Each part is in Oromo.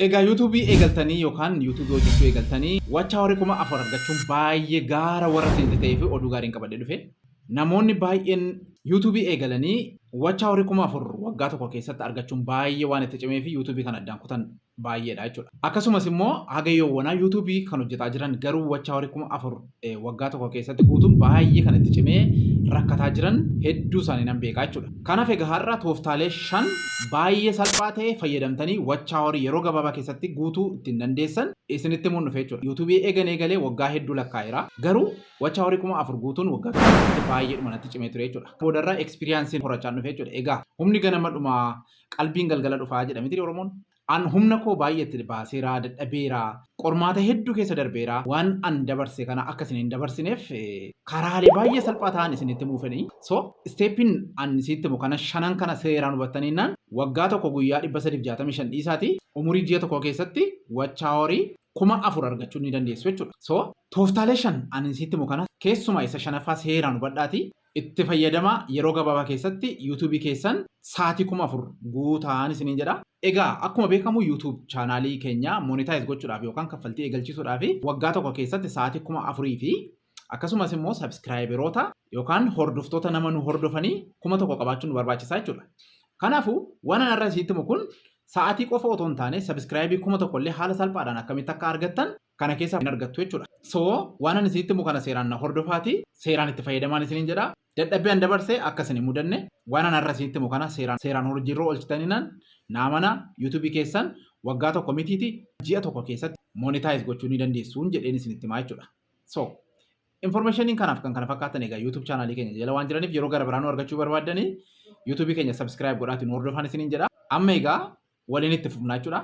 Egaa YouTubeii eegaltanii yookaan YouTubeii hojjechuu eegaltanii watch hourii 4000 argachuun baay'ee gaara warra isinitti ta'ee fi oduu gaariin qabadhee dhufe. Namoonni baay'een YouTubeii eegalanii watch hourii 4000 waggaa tokko keessatti argachuun baay'ee waan itti cimee fi YouTubeii kan addaan kutan baay'eedha jechuudha. Akkasumas immoo haga yoowwanaa YouTubeii kan hojjetaa jiran garuu watch hourii 4000 waggaa tokko keessatti guutuun baay'ee kan itti cimee rakkataa jiran hedduu isaanii nan beekaa jechuudha. Kanaaf egaa har'a tooftaalee 5 baay'ee salphaa ta'e fayyadamtanii watch hourii yeroo gabaabaa keessatti guutuu ittiin dandeessan isinitti himuun dhufe jechuudha. YouTubeii eegan eegalee waggaa hedduu lakkaa'eera. Garuu watch hourii 4000 guutuun waggaa tokko keessatti baay'eedhuma natti cimee ture jechuudha. Boodarra experienceiin horachaan dhufe jechuudha. Egaa humni ganama dhumaa, qalbiin galgala dhufaa jedha miti Oromoon. An humna koo baay'ee itti baaseera, dadhabeera, qormaata hedduu keessa darbeera. Waan an dabarse kana akka isin hin dabarsineef karaalee baay'ee salphaa ta'an isinitti himuu fedhi. So, stepiin an isinitti himu kana shanan kana seeraan hubattaniinnaan waggaa tokko guyyaa 365 dhiisaati umurii ji'a tokko keessatti watch hourii 4000 argachuu ni dandeessu jechuudha. So, tooftaalee 5 an isinitti himu kana keessumaa isa shanaffaa seeraan hubadhaati itti fayyadamaa, yeroo gabaabaa keessatti YouTubeii keessan sa'aatii 4000 guutaan isiniin jedha. Egaa akkuma beekamu YouTube channelii keenya monetize gochuudhaaf yookaan kaffaltii eegalchiisuudhaaf waggaa tokko keessatti sa'aatii 4000 fi akkasumas immoo subscriberoota yookaan hordoftoota nama nu hordofanii 1000 qabaachuun nu barbaachisaa jechuudha. Kanaafuu waan ani har'a isinitti himu kun sa'aatii qofa otoo hin taane subscribeii 1000 illee haala salphaadhaan akkamitti akka argattan kana keessa hin argattu jechuudha. So waan ani isinitti himu kana seeraan na hordofaati, seeraan itti fayyadamaan isiniin jedha. Dadhabbii an dabarse akka isin hin mudanne waan ani har'a isinitti himu kana seeraan seeraan hojiirra oolchitaniinaan naamana YouTubeii keessan waggaa tokko mitiiti ji'a tokko keessatti monetize gochuu ni dandeessuun jedheen isinitti himaa jechuudha. So informationiin kanaaf kan kana fakkaatan egaa YouTube channelii keenya jala waan jiraniif yeroo gara biraa nu argachuu barbaaddanii YouTubeii keenya subscribe godhaatii nu hordofaan isiniin jedha. Amma egaa waliin itti fufnaa jechuudha.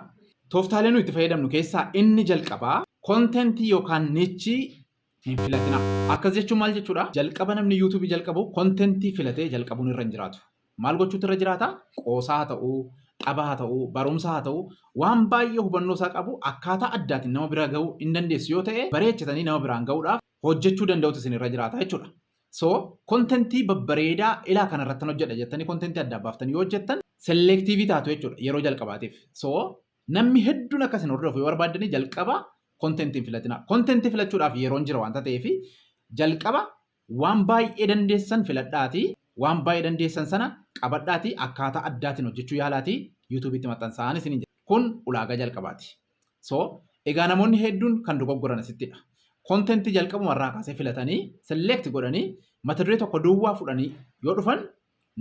Tooftaalee nu itti fayyadamnu keessaa inni jalqabaa contentii yookaan nicheii hin filatina. Akkas jechuun maal jechuudha? Jalqaba namni YouTubeii jalqabu contentii filatee jalqabuun irra hin jiraatu. Maal gochuutu irra jiraata? Qoosaa haa ta'uu, tapha haa ta'uu, barumsa haa ta'uu, waan baay'ee hubannoo isaa qabu akkaataa addaatiin nama bira gahuu hin dandeessu yoo ta'e bareechatanii nama biraan gahuudhaaf hojjechuu danda'utu isin irra jiraata jechuudha. So, contentii babbareedaa ilaa kanarratti hojjedha jettanii contentii adda baaftanii yoo hojjettan selectiveii taatu jechuudha yeroo jalqabaatiif. So, namni hedduun akka isin hordofu yoo barbaaddanii jalqaba contentii hin filatina. Contentii filachuudhaaf yeroon jira waanta ta'eef jalqaba waan baay'ee dandeessan filadhaatii, waan baay'ee dandeessan sana qabadhaatii, akkaataa addaatiin hojjechuu yaalaatii YouTubeitti maxxansaan isiniin jedha. Kun ulaagaa jalqabaati. So, egaa namoonni hedduun kan dogoggoran asittidha. Contentii jalqabuma irraa kaasee filatanii select godhanii mata duree tokko duwwaa fudhanii yoo dhufan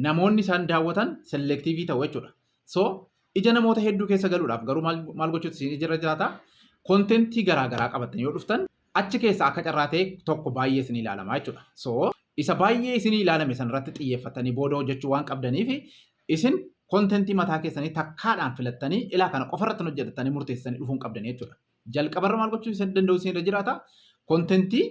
namoonni isaan daawwatan selectiveii ta'u jechuudha. So, ija namoota hedduu keessa galuudhaaf garuu maal gochuutu isin irra jiraata? Contentii garaa garaa qabatanii yoo dhuftan achi keessa akka carraa ta'e tokko baay'ee isin ilaalama jechuudha. So, isa baay'ee isin ilaalame sanarratti xiyyeeffatanii booda hojjechuu waan qabdaniif isin contentii mataa keessanii takkaadhaan filattanii ilaa kana qofarratti hojjetatanii murteessanii dhufuu hin qabdanii jechuudha. Jalqabarra maal gochuu isin danda'u isin irra jiraata? Contentii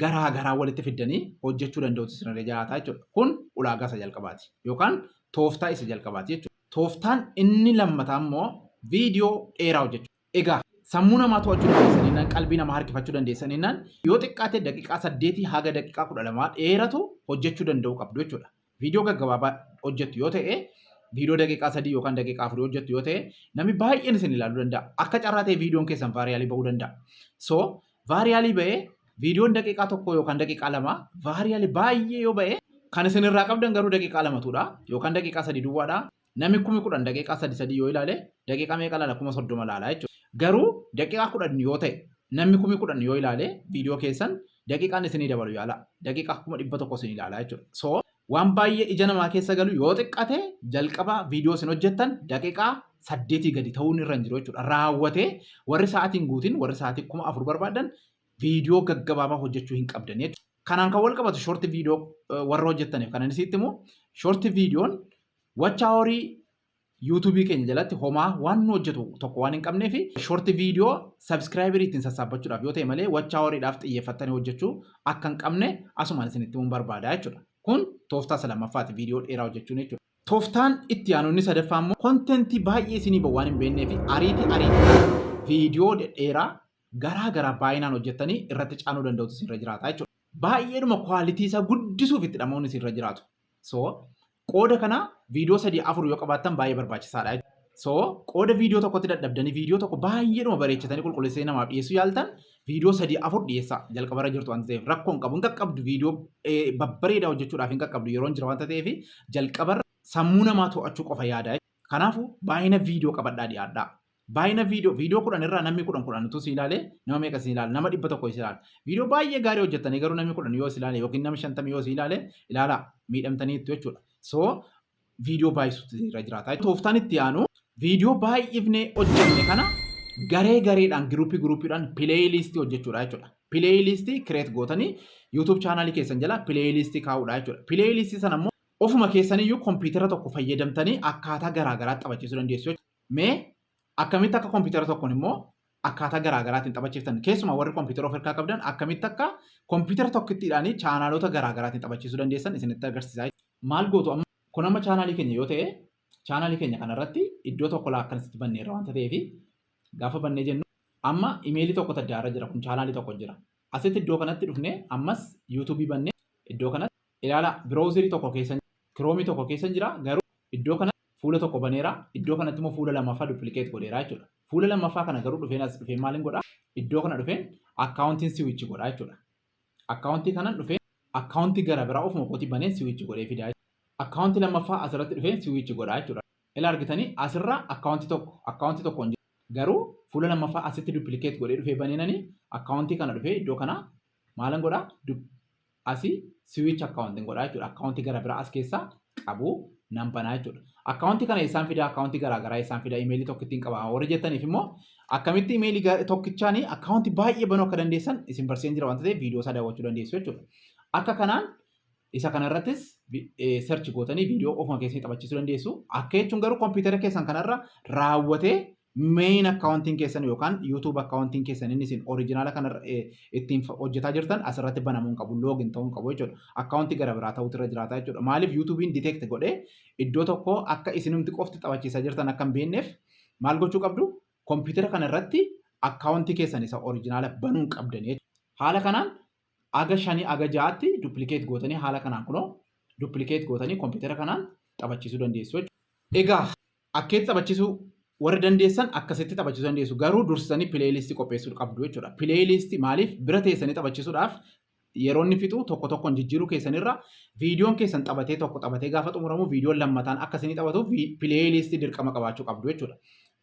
garaa garaa walitti fiddanii hojjechuu danda'utu isin irra jiraata jechuudha. Kun ulaagaa isa jalqabaati yookaan tooftaa isa jalqabaati jechuudha. Tooftaan inni lammataa immoo viidiyoo dheeraa hojjechuu. Egaa sammuu namaa to'achuu dandeessaniinaan, qalbii namaa harkifachuu dandeessaniinaan yoo xiqqaate daqiiqaa 8 haga daqiiqaa 12 dheeratu hojjechuu danda'uu qabdu jechuudha. Viidiyoo gaggabaabaa hojjettu yoo ta'e, viidiyoo daqiiqaa 3 yookaan daqiiqaa 4 hojjettu yoo ta'e, namni baay'een isin ilaaluu danda'a. Akka carraa ta'e viidiyoon keessan viralii ba'uu danda'a. So viralii ba'ee viidiyoon daqiiqaa 1 yookaan daqiiqaa 2 viralii baay'ee yoo ba'e kan isin irraa qabdan garuu daqiiqaa 2tuudha yookaan daqiiqaa 3 duwwaadha. Namni 10,000 daqiiqaa 3 3 yoo ilaale daqiiqaa meeqa ilaala? 30,000 ilaala jechuudha. Garuu daqiiqaa 10 yoo ta'e namni 10,000 yoo ilaale viidiyoo keessan daqiiqaan isinii dabalu yaala. Daqiiqaa 100,000 isin ilaala jechuudha. So waan baay'ee ija namaa keessa galu yoo xiqqate jalqaba viidiyoo isin hojjettan daqiiqaa 8 gadi ta'uun irra hin jiru jechuudha. Raawwatee warri sa'aatiin guutin, warri sa'aatii 4000 barbaadan viidiyoo gaggabaabaa hojjechuu hin qabdan jechuudha. Kanaan kan wal qabatu short viidiyoo warra hojjettaniif kan inni sitti himu, short viidiyoon watch hourii YouTubeii keenya jalatti homaa waan nu hojjetu tokko waan hin qabneef short viidiyoo subscriberii ittiin sassaabbachuudhaaf yoo ta'e malee watch houriidhaaf xiyyeeffattanii hojjechuu akka hin qabne asumaan isinitti himuun barbaada jechuudha. Kun tooftaa isa lammaffaati, viidiyoo dheeraa hojjechuun jechuudha. Tooftaan itti aanu inni sadaffaa immoo contentii baay'ee isinii bahu waan hin beeknee fi ariitii ariitii viidiyoo dhedheeraa garaa garaa baay'inaan hojjettanii irratti caanuu danda'utu isinirra jiraata jechuudha. Baay'eedhuma quality isaa guddisuuf itti dhama'uun isinirra jiraatu. So qooda kana viidiyoo 3 4 yoo qabaattan baay'ee barbaachisaadha. So qooda viidiyoo tokkotti dadhabdanii viidiyoo tokko baay'eedhuma bareechatanii qulqulleessanii namaaf dhiyeessuu yaaltan, viidiyoo sadii afur dhiyeessaa. Jalqabarra jirtu waan ta'eef rakkoo hin qabu, hin qaqqabdu. Viidiyoo babbareedaa hojjechuudhaaf hin qaqqabdu, yeroon jira waan ta'eef jalqabarra sammuu namaa to'achuu qofa yaada. Kanaafuu baay'ina viidiyoo qabadhaa dhiyaadhaa. Baay'ina viidiyoo, viidiyoo 10 irraa namni 10 10 utuu si ilaale nama meeqa si ilaala? Nama 100 si ilaala. Viidiyoo baay'ee gaarii hojjettanii garuu namni 10 yoo si ilaale yookiin namni 50 yoo si ilaale, ilaalaa miidhamtaniittu jechuudha. So viidiyoo baay'isuutu irra jiraata. Tooftaan itti aanu viidiyoo baay'ifnee hojjenne kana garee gareedhaan, giruupii giruupiidhaan pileeyiliistii hojjechuudha jechuudha. Pileeyiliistii create gootanii YouTube chaanaalii keessan jala pileeyiliistii kaa'uudha jechuudha. Pileeyiliistii sana immoo ofuma keessaniyyuu kompiitara tokko fayyadamtanii akkaataa garaa garaatti taphachiisuu dandeessu jechuudha. Mee akkamitti akka kompiitara tokkoon immoo akkaataa garaa garaatiin taphachiiftan, keessumaa warri kompiitara of harkaa qabdan, akkamitti akka kompiitara tokkittiidhaan chaanaalota garaa garaatiin taphachiisuu dandeessan isinitti agarsiisaa. Maal gootu amma? Kun amma chaanaalii keenya yoo ta'e, chaanaalii keenya kanarratti iddoo tokko laa akkanasitti banneerra waanta ta'eef, gaafa bannee jennu amma imeelii tokko addaarra jira, kun chaanaalii tokko jira. Asitti iddoo kanatti dhufnee ammas yuutuubii bannee iddoo kanatti ilaala, browserii tokko keessa, kiroomii tokko keessa jira, garuu iddoo kanatti fuula tokko baneera, iddoo kanatti immoo fuula lammaffaa duplicate godheera jechuudha. Fuula lammaffaa kana garuu dhufeen as dhufeen maaliin godhaa? Iddoo kana dhufeen akkaawuntiin switch godhaa jechuudha. Akkaawuntii kanan dhufeen akkaawuntii gara biraa ofuma kootii baneen switch godhee fidaa. Akkaawuntii lammaffaa asirratti dhufeen switch godhaa jechuudha. Ila argitanii, asirraa akkaawuntii tokko hin jiru. Garuu fuula lammaffaa asitti duplicate godhee dhufee baneenanii akkaawuntii kana dhufee iddoo kana maalan godhaa? Asii switch akkaawuntiin godhaa jechuudha. Akkaawuntii gara biraa as keessaa qabu nan banaa jechuudha. Akkaawuntii kana eessaan fidaa? Akkaawuntii garaa garaa eessaan fidaa? Imeelii tokkittiin qaba warri jettaniif immoo akkamitti imeelii tokkichaan akkaawuntii baay'ee banuu akka dandeessan isin barsiiseen jira waanta ta'eef viidiyoo isaa daawwachuu dandeessu jechuudha. Akka kanaan isa kanarrattis search gootanii viidiyoo ofuma keessanii taphachiisuu dandeessu. Akka jechuun garuu kompiitara keessan kanarra raawwatee main akkaawuntiin keessan yookaan YouTube akkaawuntiin keessan inni isin original kanarra ittiin hojjetaa jirtan asirratti banamuu hin qabu, login ta'uu hin qabu jechuudha. Akkaawuntii gara biraa ta'utu irra jiraata jechuudha. Maaliif? YouTube'n detect godhee iddoo tokko akka isinumti qofti taphachiisaa jirtan akka hin beekneef maal gochuu qabdu? Kompiitara kanarratti akkaawuntii keessan isa original banuu hin qabdanii. Haala kanaan aga shanii aga ja'aatti duplicate gootanii, haala kanaan kunoo duplicate gootanii kompiitara kanaan taphachiisuu dandeessu jechuudha. Egaa akkeetti taphachiisuu warri dandeessan akkasitti taphachiisuu dandeessu. Garuu dursanii pileeylistii qopheessuu qabdu jechuudha. Pileeylistii maaliif? Bira teessanii taphachiisuudhaaf yeroo inni fixu tokko tokkoon jijjiiruu keessanirra viidiyoon keessan taphatee, tokko taphatee gaafa xumuramu viidiyoon lammataan akka isinii taphatuuf pileeylistii dirqama qabaachuu qabdu jechuudha.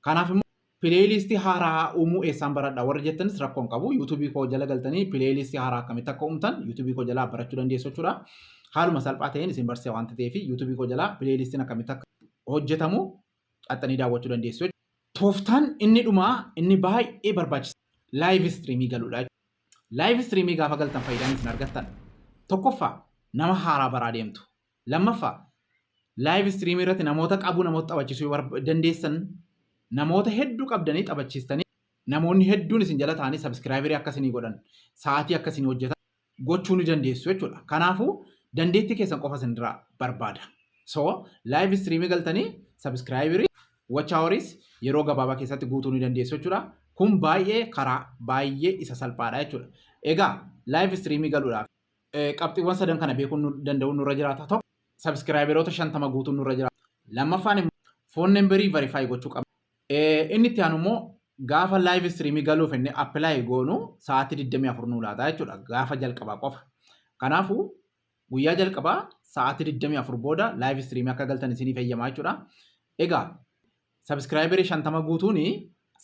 Kanaaf immoo pileeylistii haaraa uumuu eessaan baradha warri jettanis rakkoo hin qabu. Yuutuubii koo jala galtanii pileeylistii haaraa akkamitti akka uumtan yuutuubii koo jalaa barachuu dandeessu jechuudha. Haaluma salphaa ta'een isin barsiisa waanta ta'eef yuutuubii koo jalaa pileeylistiin akkamitti akka hojjetamu xaxxanii daawwachuu dandeessu. Tooftaan inni dhumaa inni baay'ee barbaachisaa live streamii galuudha. Live streamii gaafa galtan faayidaan isin argattan: tokkoffaa, nama haaraa baraa deemtu. Lammaffaa, live streamii irratti namoota qabuu, namoota taphachiisuu yoo dandeessan, namoota hedduu qabdanii taphachiistanii namoonni hedduun isin jala ta'anii subscriberii akka isinii godhan, sa'aatii akka isinii hojjetan gochuu ni dandeessu jechuudha. Kanaafuu dandeettii keessan qofa isin irraa barbaada. So live streamii galtanii subscriberii, watch hours yeroo gabaabaa keessatti guutuu ni dandeessu jechuudha. Kun baay'ee karaa baay'ee isa salphaadha jechuudha. Egaa live streamii galuudhaaf qabxiiwwan sadan kana beekuun nu danda'uun nurra jiraata. Tokko, subscriberoota 50 guutuun nurra jiraata. Lammaffaan immoo phone numberii verify gochuu qabna. Inni itti aanu immoo gaafa live streamii galuuf inni apply goonu sa'aatii 24 nuu laata jechuudha, gaafa jalqabaa qofa. Kanaafuu guyyaa jalqabaa sa'aatii 24 booda live streamii akka galtan isiniif eeyyamaa jechuudha. Egaa subscriberii 50 guutuun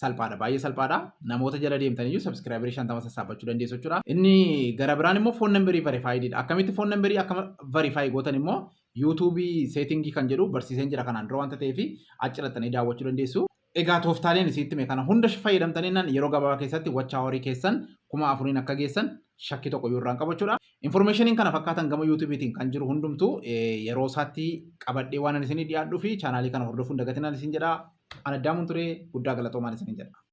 salphaadha, baay'ee salphaadha. Namoota jala deemtaniyyuu subscriberii 50 sassaabachuu dandeessu jechuudha. Inni gara biraan immoo phone numberii verifiedidha. Akkamitti phone numberii akka verify gootan immoo yuutuubii settingii kan jedhu barsiiseen jira kanaan dura waanta ta'eef achirrattanii daawwachuu dandeessu. Egaa tooftaaleen isitti hime kana hunda fayyadamtanii nan yeroo gabaabaa keessatti watch hourii keessan 4000n akka geessan shakkii tokko iyyuu irraan qabu jechuudha. Informationiin kana fakkaatan gama yuutuubiitiin kan jiru hundumtuu yeroo isaatti qabadhee waan ani isinii dhiyaadhuu fi chaanaalii kana hordofuun dagatinaan isin jedha. Ana Addaamuun ture, guddaa galatoomaan isin jedha.